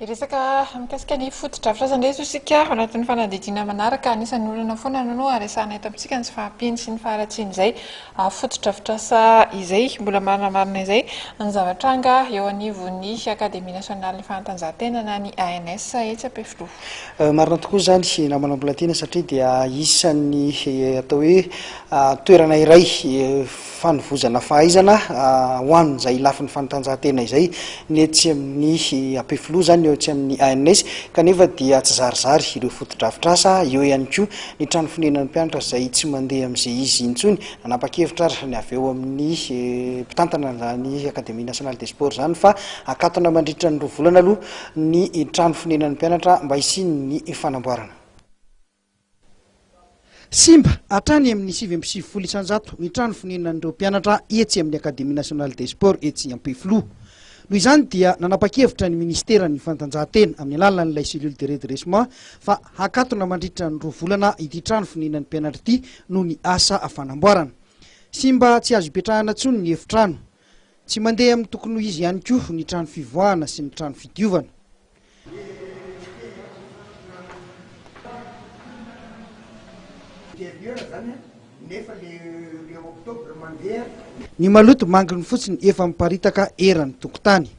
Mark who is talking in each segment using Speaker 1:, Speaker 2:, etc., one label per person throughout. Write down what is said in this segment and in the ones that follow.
Speaker 1: Hiresaka mikasika ny fotodrafitrasa indray izao isika ao anatin'ny fanadihadiana manaraka. Anisan'ny olana foana no resahana eto amintsika ny tsy fahampiany sy ny faharatsian'izay fotodrafitrasa izay. Mbola marinamarina izay ny zava-tranga eo anivon'ny Akademia nasionalin'ny fanatanjahantena na ny ANS etsy Ampefiloha.
Speaker 2: Marina tokoa izany namana Mbolatiana satria dia isan'ny atao hoe toerana iray fanovozana fahaizana ho an'izay lafiny fanatanjahantena izay ny etsy amin'ny Ampefiloha izany eo etsy amin'ny ANS kanefa dia tsy zarizary ireo fotodrafitrasa, eo ihany koa ny trano fonenan'ny mpianatra izay tsy mandeha amin'izay izy intsony. Nanapa-kevitra ary ny avy eo amin'ny mpitantana izany Académie Nationale des Sports izany fa hakatona mandritra ny roa volana aloha ny trano fonenan'ny mpianatra mba hisian'ny fanamboarana. Simba hatrany amin'ny 99 isanjato ny trano fonenan'ireo mpianatra etsy amin'ny Académie Nationale des Sports etsy Ampefiloha. Noho izany dia nanapa-kevitra ny Ministeran'ny Fanatanjahantena amin'ny alalan'ilay cellule de redressement fa hakatona mandritra ny roa volana ity trano fonenan'ny mpianatra ity noho ny asa fanamboarana. Simba tsy azo ipetrahana intsony ny efitrano. Tsy mandeha amin'ny tokony ho izy ihany koa ny trano fivoahana sy ny trano fidiovana. Ny maloto manginy fotsiny efa miparitaka eran'ny tokotany.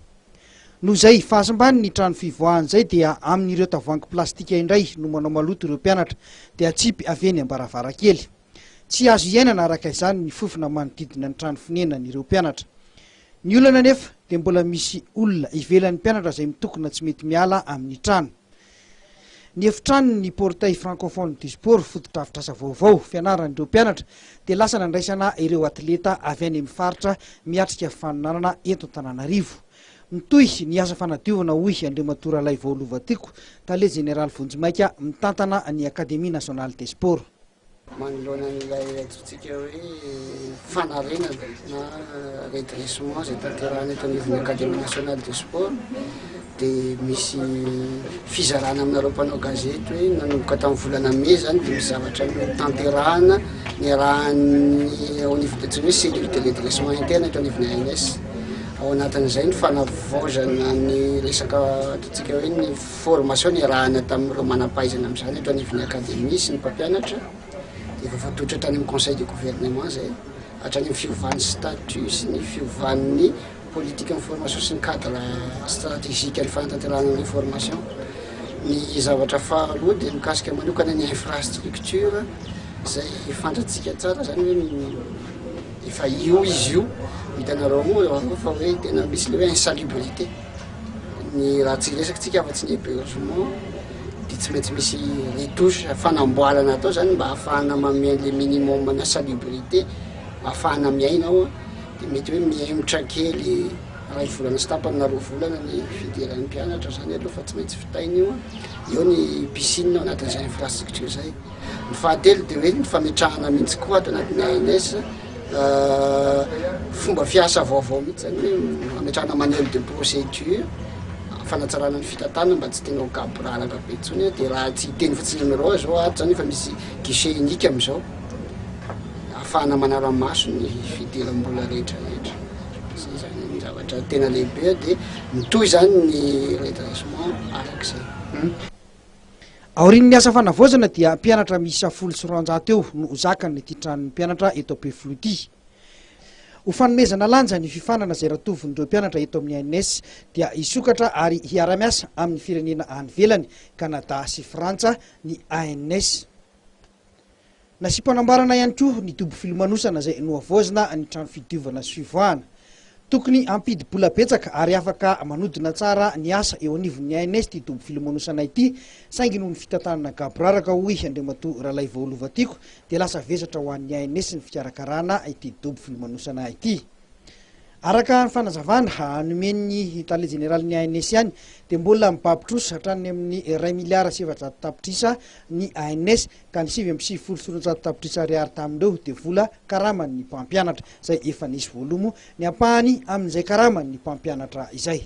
Speaker 2: Noho izay fahasimban'ny trano fivoahana izay dia amin'ireo tavoahangy plastika indray no manao maloto ireo mpianatra dia atsipy avy eny am-baravarankely. Tsy azo iainana araka izany ny fofona manodidina ny trano fonenan'ireo mpianatra. Ny olana anefa dia mbola misy olona ivelan'ny mpianatra izay mitokona tsy mety miala amin'ny trano. Ny efitranon'ny Portail Francophone du Sport, fotodrafitrasa vaovao fianaran'ireo mpianatra, dia lasa nandraisana ireo atleta avy any amin'ny faritra miatrika fifaninanana eto Antananarivo. Mitohy ny asa fanadiovana hoy Andriamatoa Ralaivao Lovatiako, tale jeneraly vonjimaika mitantana ny Académie Nationale des Sports.
Speaker 3: Manoloana an'ilay antsointsika hoe fanarenana na redressement izay tanterahina eto anivon'ny Académie Nationale de Sport dia misy fizarana aminareo mpanao gazety hoe nanomboka tamin'ny volana mey izany dia misy zavatra notanterahana niarahan'ny ao anivon'ny antsoina hoe cellule de redressement interne eto anivon'ny ANS. Ao anatin'izay ny fanavaozana ny resaka ataontsika hoe ny Formation niarahana tamin'ireo manam-pahaizana amin'izany eto anivon'ny Akademia sy ny mpampianatra dia efa voatohitra hatrany amin'ny Conseil de gouvernement izay, hatrany amin'ny fiovan'ny statut sy ny fiovan'ny politikan'ny formation sy ny cadre stratégique ny fanatanterahana ny formation. Ny zavatra faharoa dia mikasika manokana ny infrastructure izay fantatsika tsara izany hoe efa io izy io, hitanareo moa fa hoe tena misy le hoe insalubrité. Ny raha tsy hiresaka tsika afa-tsy ny hébergement dia tsy maintsy misy retouche, fanamboarana atao zany mba ahafahana manome an'le minimum ana salubrité ahafahana miaina ao dia mety hoe mihemotra kely iray volana sy tapany na roa volana ny fidiran'ny mpianatra zany aloha fa tsy maintsy vitaina io, eo ny piscine ao anatin'izay infrastructure zay. Ny fahatelo dia hoe ny fametrahana mihitsy koa ato anatin'ny ANS fomba fiasa vaovao mihitsy zany hoe fametrahana manuel de procédure fanatsarana ny fitantanana mba tsy tena ho gaboraraka be intsony dia raha tsy hiteny fotsiny aminareo aho zao ato zany efa misy guichet unique amin'izao ahafahana manara-maso ny fidiram-bola rehetra rehetra zay zany ny zavatra tena lehibe dia mitohy zany ny redressement arak'izay.
Speaker 2: Aorian'ny asa fanavaozana dia mpianatra miisa 210 eo no ho zakan'ity tranon'ny mpianatra eto Ampefiloha ity. Ho fanomezana lanja ny fifanana izay ratovin'ireo mpianatra eto amin'ny ANS dia hisokatra ary hiara-miasa amin'ny firenena any ivelany, Canada sy Frantsa, ny ANS. Nasiam-panamboarana ihany koa ny dobo filomanosana izay nohavaozina ny trano fidiovana sy fivoahana. Tokony hampidi-bola betsaka ary afaka manodina tsara ny asa eo anivon'ny ANS ity dobo filomanosana ity saingy noho ny fitantanana gaboraraka hoy Andriamatoa Ralaivao Lovatiako dia lasa vesatra ho an'ny ANS ny fikarakarana ity dobo filomanosana ity. Araka ny fanazavana nomen'ny tale jeneralin'ny ANS ihany dia mbola mibaby trosa hatrany amin'ny 1 miliara sy 400 tapitrisa ny ANS ka ny 299 tapitrisa ariary tamin'ireo dia vola karaman'ny mpampianatra izay efa nisy voaloa moa ny ampahany amin'izay karaman'ny mpampianatra izay.